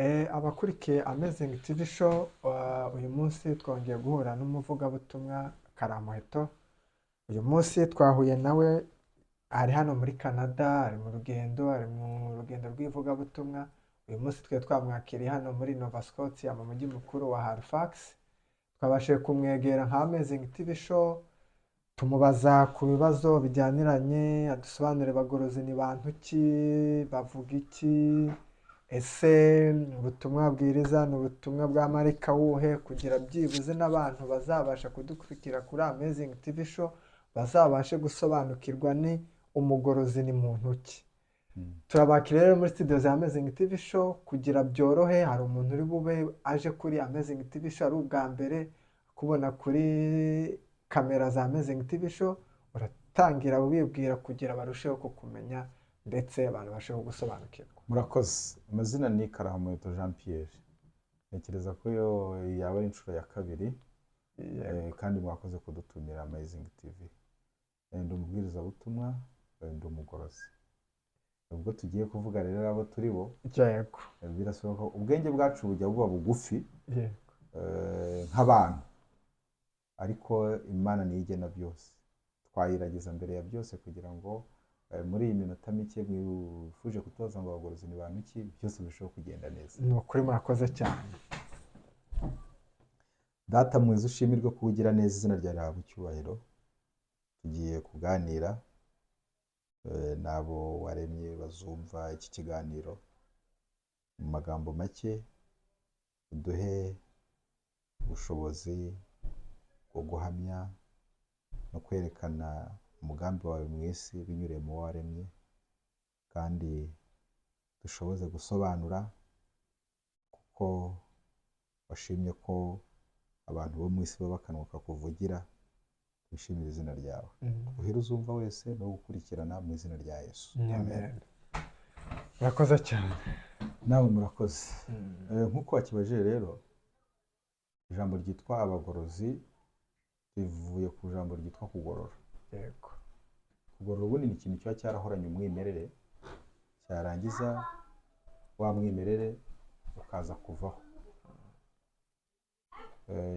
Abakurikiye Amazing TV Show, uyu munsi twongeye guhura n'umuvugabutumwa Karamuheto. Uyu munsi twahuye nawe ari hano muri Canada, ari mu rugendo, ari mu rugendo rw'ivugabutumwa. Uyu munsi twe twamwakiriye hano muri Nova Scotia mu mujyi mukuru wa Halifax. Twabashije kumwegera nka Amazing TV Show, tumubaza ku bibazo bijyaniranye, adusobanurire abagorozi ni bantu ki, bavuga iki, ese ubutumwa bwiriza ni ubutumwa bwa marika wuhe, kugira byibuze n'abantu bazabasha kudukurikira kuri Amazing TV Show bazabashe gusobanukirwa ni umugorozi ni muntu ki. Turabakira rero muri studio za Amazing TV Show kugira byorohe. Hari umuntu uri bube aje kuri Amazing TV Show ari ubwa mbere kubona kuri kamera za Amazing TV Show, uratangira ubibwira kugira barusheho kukumenya ndetse abantu barusheho gusobanukirwa. Murakoze. Amazina ni Karamuheto Jean Pierre. Ntekereza ko yo yaba ari inshuro ya kabiri. Kandi mwakoze kudutumira Amazing TV. Ndi umubwirizabutumwa, ndi umugorozi. Ubwo tugiye kuvuga rero abo turi bo, birashoboka ubwenge bwacu bujya buba bugufi nk'abantu, ariko Imana niyo igena byose. Twayiragiza mbere ya byose kugira ngo muri iyi minota mike mwifuje kutubaza ngo abagorozi ni bantu ki, byose birusheho kugenda neza. Ni ukuri murakoze cyane. Data mwiza, ushimirwe kuba ugira neza, izina ryawe rihabwe icyubahiro. Tugiye kuganira n'abo waremye bazumva iki kiganiro. Mu magambo make, uduhe ubushobozi bwo guhamya no kwerekana umugambi wawe mu isi binyuriye mu wo waremye, kandi dushoboze gusobanura kuko washimye ko abantu bo mu isi baba akanwa kakuvugira. Twishimire izina ryawe. Uhire uzumva wese no gukurikirana mu izina rya Yesu. Amen. Murakoze cyane. Nawe murakoze. Nk'uko wakibajije rero, ijambo ryitwa abagorozi rivuye ku ijambo ryitwa kugorora. Kugorora ubundi ni ikintu kiba cyarahoranye umwimerere, cyarangiza wa mwimerere ukaza kuvaho.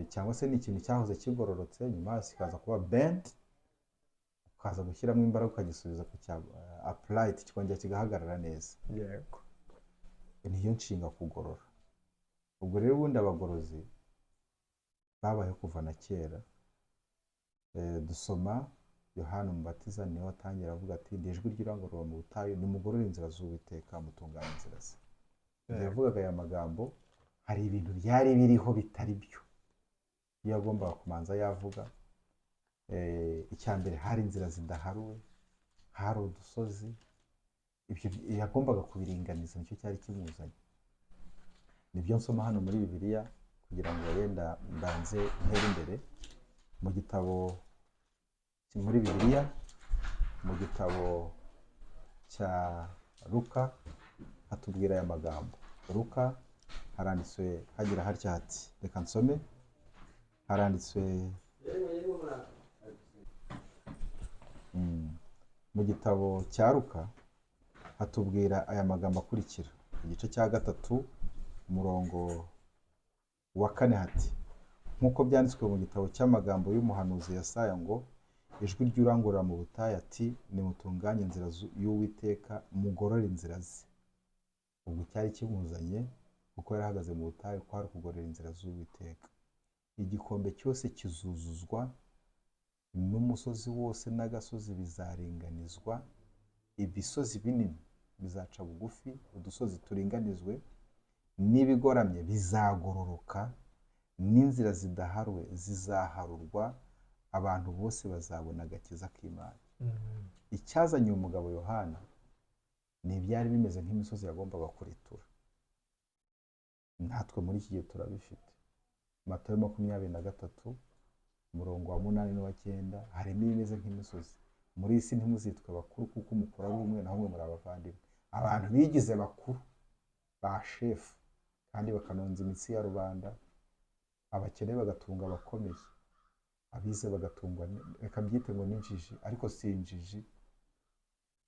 Cyangwa se ni ikintu cyahoze kigororotse, nyuma kikaza kuba bent, ukaza gushyiramo imbaraga ukagisubiza ku cya upright, kikongera kigahagarara neza. Niyo nshinga kugorora. Ubwo rero ubundi abagorozi babayeho kuva na kera. Dusoma Yohana Umubatiza, niwe watangira avuga ati: "Ndi ijwi ry'urangurura mu butayu, nimugorore inzira z'Uwiteka, mutunganye inzira ze." Igihe yavugaga aya magambo, hari ibintu byari biriho bitari byo iyo yagombaga kumanza yavuga. Icya mbere, hari inzira zidaharuwe, hari udusozi. Ibyo yagombaga kubiringaniza, nicyo cyari kimuzanye. Nibyo nsoma hano muri Bibiliya kugira ngo yenda mbanze ntere imbere mu gitabo muri Bibiliya, mu gitabo cya Luka hatubwira aya magambo. Luka haranditswe hagira hatya hati, reka nsome, haranditswe mu gitabo cya Luka hatubwira aya magambo akurikira, igice cya 3 umurongo wa 4, hati: "Nk'uko byanditswe mu gitabo cy'amagambo y'umuhanuzi Yesaya ngo: 'Ijwi ry'urangurura mu butayu ati: Nimutunganye inzira y'Uwiteka, mugorore inzira ze.'" Ubwo cyari kimuzanye, kuko yari ahagaze mu butayu, kwari ukugorora inzira z'Uwiteka. "Igikombe cyose kizuzuzwa, n'umusozi wose n'agasozi bizaringanizwa, ibisozi binini bizaca bugufi, udusozi turinganizwe, n'ibigoramye bizagororoka, n'inzira zidaharuwe zizaharurwa, abantu bose bazabona agakiza k'Imana." Icyazanye uyu mugabo Yohana ni ibyari bimeze nk'imisozi yagombaga kuritura. Natwe muri iki gihe turabifite. Matayo 23 umurongo wa 8 n'uwa 9, harimo ibimeze nk'imisozi. Muri iyi si ntimuzitwe bakuru, kuko umukuru ari umwe, naho mwe muri abavandimwe. Abantu bigize bakuru ba shefu kandi bakanonza imitsi ya rubanda, abakene bagatunga abakomeye, abize bagatungwa, reka mbyite ngo n'injiji, ariko si injiji.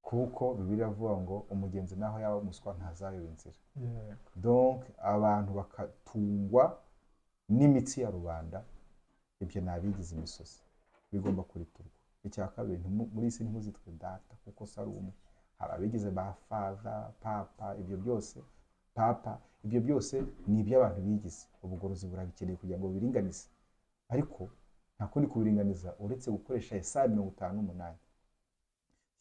Kuko Bibiliya iravuga ngo umugenzi naho yaba umuswa ntazayoba inzira. Donc abantu bakatungwa n'imitsi ya rubanda, ibyo ni abigize imisozi, bigomba kuriturwa. Icya kabiri, muri iyi si ntimuzitwe data kuko se ari umwe. Hari abigize ba father, papa, ibyo byose, papa, ibyo byose ni iby'abantu bigize. Ubugorozi burabikeneye kugira ngo biringanize, ariko nta kundi kubiringaniza uretse gukoresha Yesaya 58: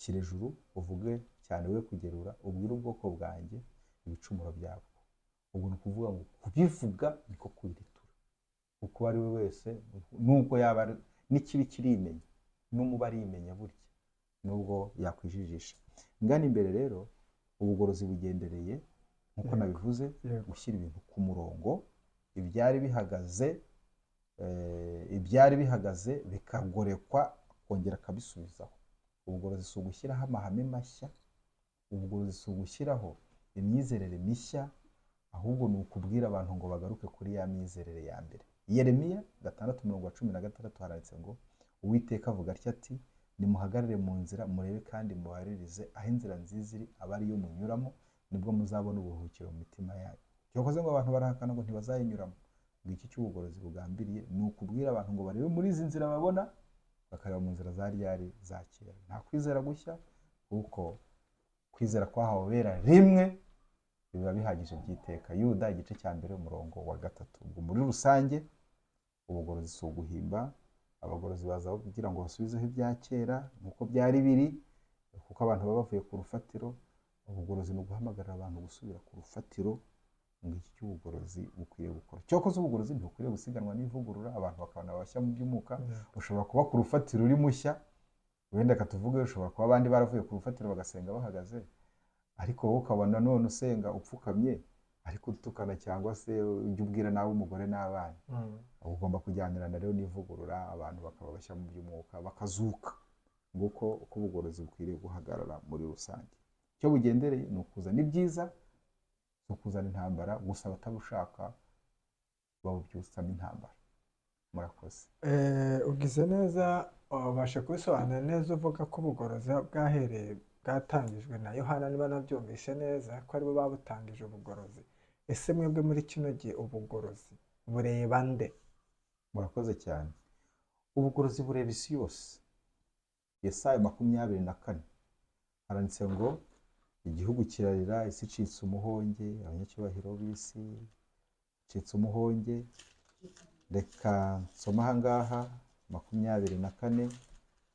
"Shyira ejuru uvuge cyane, we kugerura, ubwire ubwoko bwanjye ibicumuro byabwo." Ubwo ni ukuvuga ngo kubivuga niko kubiritura, uko uwo ari we wese, nubwo yaba ari n'ikibi kirimenya, n'umuba arimenya burya nubwo yakwijijisha. Ngana imbere rero, ubugorozi bugendereye nk'uko nabivuze, gushyira ibintu ku murongo, ibyari bihagaze bikagorekwa, akongera akabisubizaho. Ubugorozi si ugushyiraho amahame mashya, ubugorozi si ugushyiraho imyizerere mishya, ahubwo ni ukubwira abantu ngo bagaruke kuri ya myizerere ya mbere. Yeremiya 6 umurongo wa 16 haranditse ngo: "Uwiteka avuga atya ati: Nimuhagarare mu nzira murebe kandi mubaririze aho inzira nziza iri, abe ariyo munyuramo, nibwo muzabona uburuhukiro mu mitima yanyu." Cyakoze ngo abantu barahakana ngo ntibazayinyuramo. Ngo iki cy'ubugorozi bugambiriye ni ukubwira abantu ngo barebe muri izi nzira babona, bakareba mu nzira za ryari, za kera. Nta kwizera gushya, kuko kwizera kwahawe bera rimwe biba bihagije by'iteka. Yuda igice cya 1 umurongo wa 3. Ubwo muri rusange ubugorozi si uguhimba. Abagorozi baza kugira ngo basubizeho ibya kera nk'uko byari biri, kuko abantu baba bavuye ku rufatiro. Ubugorozi ni uguhamagarira abantu gusubira ku rufatiro. Ngo iki cy'ubugorozi bukwiriye gukora, cyokoze ubugorozi ntibukwiriye gusiganwa n'ivugurura, abantu bakabona bashya mu by'umwuka. Ushobora kuba ku rufatiro uri mushya, wenda katuvuge ushobora kuba abandi baravuye ku rufatiro bagasenga bahagaze, ariko wowe ukabona none usenga upfukamye, ariko utukana, cyangwa se ujya ubwira nawe umugore n'abana. Ugomba kujyanirana rero n'ivugurura, abantu bakaba bashya mu by'umwuka, bakazuka. Nguko uko ubugorozi bukwiriye guhagarara muri rusange. Icyo bugendereye ni ukuzana ibyiza, si ukuzana intambara. Gusa abatabushaka babubyutsamo intambara. Murakoze. Ugize neza, ubasha kubisobanura neza, uvuga ko ubugorozi bwahereye, bwatangijwe na Yohana, niba nabyumvise neza, ko aribo babutangije ubugorozi. Ese mwebwe muri kino gihe ubugorozi bureba nde? Murakoze cyane. Ubugorozi bureba isi yose. Yesaya 24 haranditse ngo: "Igihugu kirarira, isi icitse umuhonge, abanyacyubahiro b'isi icitse umuhonge." Reka nsome ahangaha 24,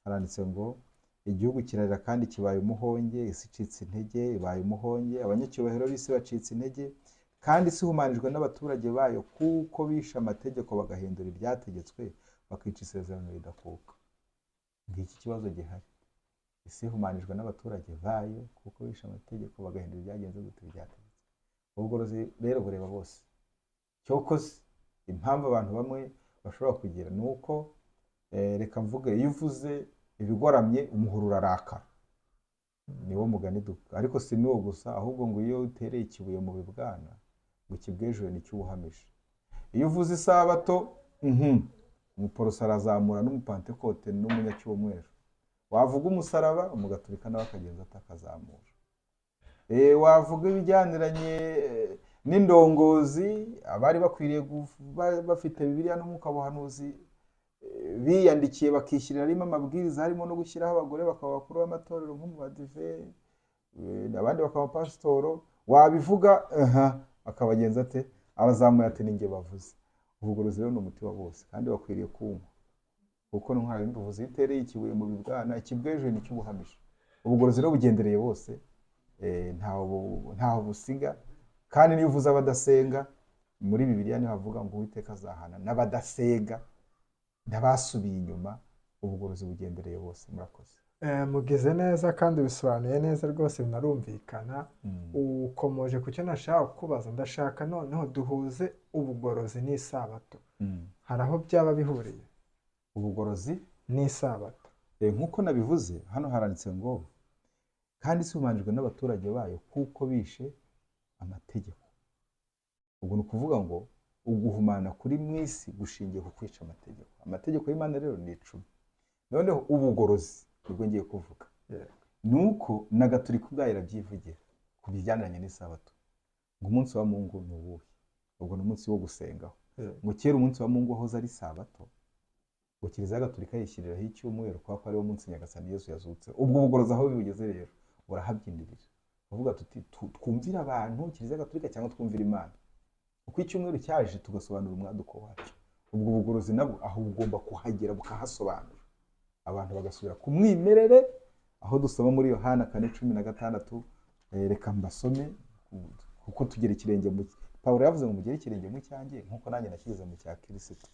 haranditse ngo: "Igihugu kirarira kandi kibaye umuhonge, isi icitse intege, ibaye umuhonge, abanyacyubahiro b'isi bacitse intege, kandi isi ihumanijwe n'abaturage bayo, kuko bishe amategeko bagahindura ibyategetswe, bakica isezerano ridakuka." Ngiki ikibazo gihari: isi ihumanijwe n'abaturage bayo kuko bishe amategeko, bagahindura ibyagenze gute, ibyategetswe. Ubugorozi rero bureba bose. Cyokoze impamvu abantu bamwe bashobora kugira ni uko, reka mvuge, iyo uvuze ibigoramye umuhoro urarakara, niwo mugani duka. Ariko si n'uwo gusa, ahubwo ngo iyo utereye ikibuye mu bibwana ngo ikibwejure nicyo ubuhamije. Iyo uvuze isabato, umuporoso arazamura n'umupantekote n'umunyacyumweru. Wavuga umusaraba, umugaturika nawe akagenza atakazamura. Wavuga ibijyaniranye n'indongozi, abari bakwiriye kuba bafite Bibiliya n'umwuka buhanuzi, biyandikiye bakishyirira rimwe amabwiriza, harimo no gushyiraho abagore bakaba abakuru b'amatorero nko mu badive, abandi bakaba pasitoro, wabivuga aha akabagenza ate, arazamuye ati: "Ninjye bavuze." Ubugorozi rero ni umuti wa bose kandi bakwiriye kuwunywa, kuko ntwari mbivuze, iyo utereye ikibuye mu bibwana ikibwejure nicyo ubuhamije. Ubugorozi rero bugendereye bose, ntaho busiga. Kandi niyo uvuze abadasenga, muri Bibiliya niho havuga ngo Uwiteka azahana n'abadasenga n'abasubiye inyuma. Ubugorozi bugendereye bose. Murakoze. Mugize neza kandi bisobanuye neza rwose, binarumvikana. Ukomoje ku cyo nashaka kubaza. Ndashaka noneho duhuze ubugorozi n'isabato. Hari aho byaba bihuriye? Ubugorozi n'isabato. Nk'uko nabivuze, hano haranditse ngo: "Kandi isi ihumanijwe n'abaturage bayo kuko bishe amategeko." Ubwo ni ukuvuga ngo uguhumana kuri mu isi gushingiye ku kwica amategeko. Amategeko y'Imana rero ni 10. Noneho ubugorozi nibwo ngiye kuvuga. Ni uko na Gatolika ubwayo irabyivugira ku bijyaniranye n'isabato, ngo umunsi wa Mungu ni uwuhe? Ubwo ni umunsi wo gusengaho. Ngo kera umunsi wa Mungu wahoze ari sabato, ngo Kiliziya Gatolika yishyiriraho icyumweru kubera ko ariwo munsi Nyagasani Yesu yazutse. Ubwo bugorozi aho bugeze rero burahabyinirira, kuvuga tuti twumvire abantu Kiliziya Gatolika cyangwa twumvire Imana. Uko icyumweru cyaje tugasobanura umwaduko wacyo, ubwo bugorozi nabwo aho bugomba kuhagera bukahasobanura, abantu bagasubira ku mwimerere. Aho dusoma muri Yohana 4:16, reka mbasome kuko tugera ikirenge mu Pawulo yavuze ngo mugere ikirenge mu cyanjye nk'uko nanjye nakigeze mu cya Kirisito.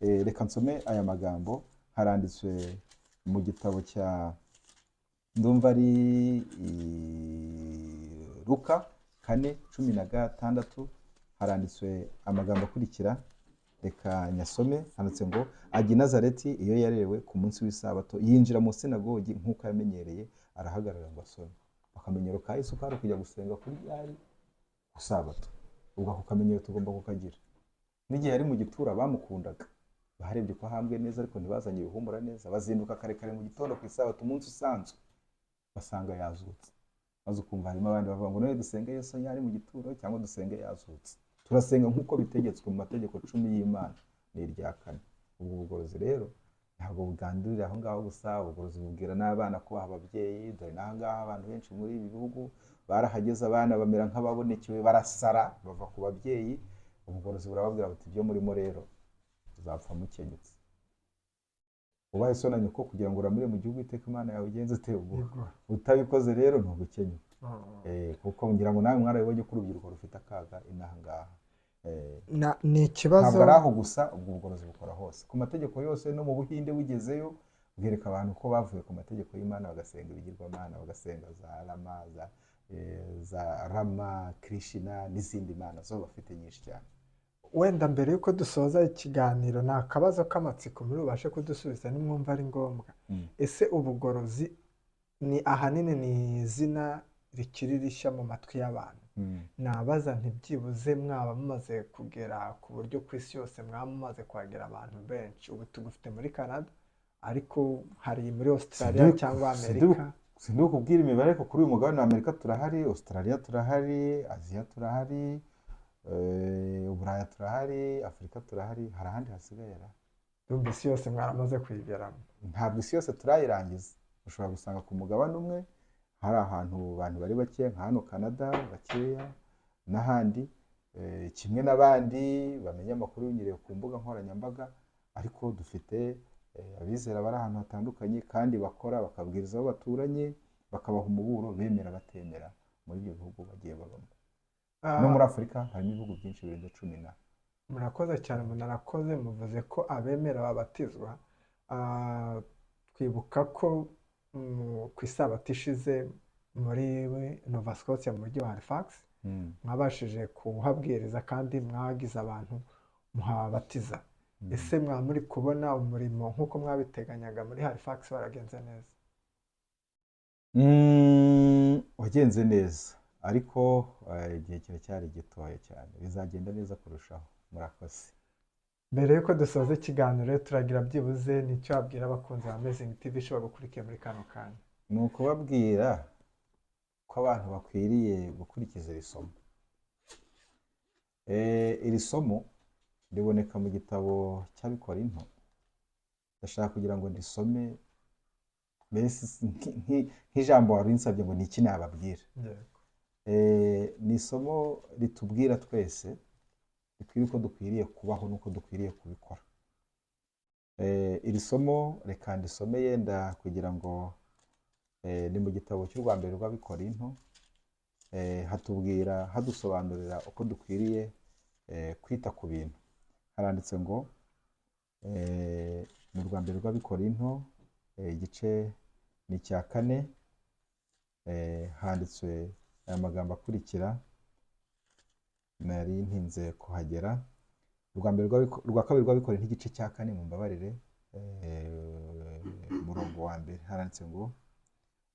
Reka nsome aya magambo, haranditswe mu gitabo cya, ndumva ari Luka 4:16, haranditswe amagambo akurikira, reka nyasome. Handitse ngo ajya i Nazareti iyo yarerewe, ku munsi w'isabato yinjira mu sinagogi nk'uko yamenyereye, arahagarara ngo asome. Akamenyero ka Yesu kari kujya gusenga kuri ryari? Ku sabato. Ubwo ako kamenyero tugomba kukagira. N'igihe yari mu gituro bamukundaga barebye ko ahambwe neza, ariko ntibazanye ibihumura neza, bazinduka kare kare mu gitondo ku isabato, umunsi usanzwe, basanga yazutse. Maze ukumva harimo abandi bavuga ngo none dusenge Yesu yari mu gituro cyangwa dusenge yazutse? Turasenga nk'uko bitegetswe mu mategeko 10 y'Imana, ni irya kane. Ubwo bugorozi rero ntabwo bugandurira aho ngaho gusa, ubugorozi bubwira n'abana kubaha ababyeyi. Dore n'aha ngaha abantu benshi muri ibi bihugu barahageze, abana bamera nk'ababonekewe, barasara bava ku babyeyi. Ubugorozi burababwira buti ibyo murimo rero uzapfa mukenyutse. Ubahe so na nyoko kugira ngo uramire mu gihugu iteka Imana yawe igenze ute uguha. Utabikoze rero ni ugukenyuka. Kuko ngira ngo nawe mwarabibonye ko urubyiruko rufite akaga inaha ngaha. Ni ikibazo. Ntabwo ari aho gusa, ubwo bugorozi bukora hose ku mategeko yose. No mu Buhinde wigezeyo bwereka abantu ko bavuye ku mategeko y'Imana, bagasenga ibigirwamana, bagasenga za Rama, za Rama, Krishna n'izindi mana zo bafite nyinshi cyane. Wenda mbere y'uko dusoza ikiganiro, ni akabazo k'amatsiko muri bubashe kudusubiza nimwumva ari ngombwa. Ese ubugorozi ni ahanini ni izina rikiri rishya mu matwi y'abantu? Nabaza nti byibuze mwaba mumaze kugera ku buryo ku isi yose mwaba mumaze kuhagera abantu benshi? Ubu tugufite muri Canada, ariko hari muri Australia cyangwa Amerika? Sindi kubwira imibare, ariko kuri uyu mugabane wa Amerika turahari, Australia turahari, Aziya turahari, Uburaya turahari, Afurika turahari. Hari ahandi hasigaye ra? Ndumva isi yose mwaramaze kuyigeramo. Ntabwo isi yose turayirangiza. Ushobora gusanga ku mugabane umwe hari ahantu abantu bari bake, nka hano Canada bakeya n'ahandi, kimwe n'abandi bamenya amakuru binyuriye ku mbuga nkoranyambaga. Ariko dufite abizera bari ahantu hatandukanye kandi bakora, bakabwiriza abo baturanye, bakabaha umuburo, bemera batemera, muri ibyo bihugu bagiye babamo. No muri Afurika harimo ibihugu byinshi birenze 10 na. Murakoze cyane, munarakoze. Muvuze ko abemera babatizwa. Twibuka ko ku isabato ishize muri Nova Scotia, mu mujyi wa Halifax, mwabashije kuhabwiriza kandi mwagize abantu muhabatiza. Ese mwaba muri kubona umurimo nk'uko mwabiteganyaga muri Halifax waragenze neza? Wagenze neza, ariko igihe kiracyari gitoya cyane, bizagenda neza kurushaho. Murakoze. Mbere y'uko dusoza ikiganiro, turagira byibuze nicyo wabwira abakunzi ba Amazing TV ishobora gukurikira muri kano kanya. Ni ukubabwira ko abantu bakwiriye gukurikiza iri somo. Iri somo riboneka mu gitabo cy'Abikorinto. Ndashaka kugira ngo ndisome, mbese nk'ijambo wari unsabye ngo ni iki nababwira. Ni isomo ritubwira twese rikwiriye uko dukwiriye kubaho n'uko dukwiriye kubikora. Iri somo reka ndisome yenda kugira ngo, ni mu gitabo cy'urwa mbere rw'Abikorinto, hatubwira, hadusobanurira uko dukwiriye kwita ku bintu. Haranditse ngo, ni urwa mbere rw'Abikorinto, igice ni icya 4, handitswe aya magambo akurikira. Nari ntinze kuhagera. Urwa mbere rwa kabiri rw'Abikorinto, igice cya 4, mumbabarire, umurongo wa mbere, haranditse ngo: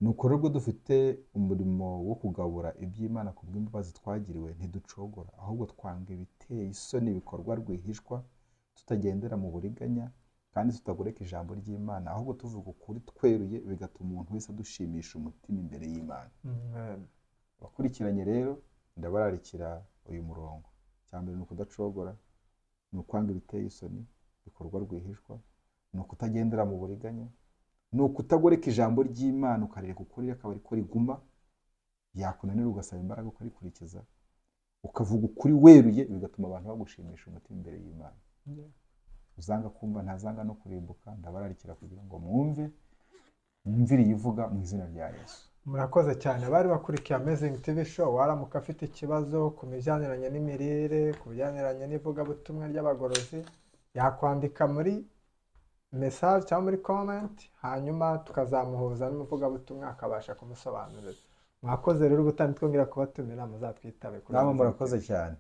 nuko rero ubwo dufite umurimo wo kugabura iby'Imana ku bw'imbabazi twagiriwe, ntiducogora, ahubwo twanga ibiteye isoni bikorwa rwihishwa, tutagendera mu buriganya, Kandi tutagoreka ijambo ry'Imana, ahubwo tuvuga ukuri tweruye, bigatuma umuntu wese adushimisha umutima imbere y'Imana. Amen. Abakurikiranye rero, ndabararikira uyu murongo. Icya mbere ni ukudacogora, ni ukwanga ibiteye isoni bikorwa rwihishwa, ni ukutagendera mu buriganya, ni ukutagoreka ijambo ry'Imana, ukareka ukuri akaba ariko riguma, yakunanira ugasaba imbaraga ukarikurikiza, ukavuga ukuri weruye, bigatuma abantu bagushimisha umutima imbere y'Imana. Uzanga kumva ntazanga no kurimbuka. Ndabararikira kugira ngo mwumve, mwumvire iyivuga mu izina rya Yesu. Murakoze cyane abari bakurikiye Amazing TV Show. Waramuka afite ikibazo ku bijyaniranye n'imirire, ku bijyaniranye n'ivugabutumwa ry'abagorozi, yakwandika muri message cyangwa muri comment, hanyuma tukazamuhuza n'umuvugabutumwa akabasha kumusobanurira. Mwakoze rero, ubutaha twongera kubatumira muzatwitabe kuri Namwe Amazing murakoze TV. cyane.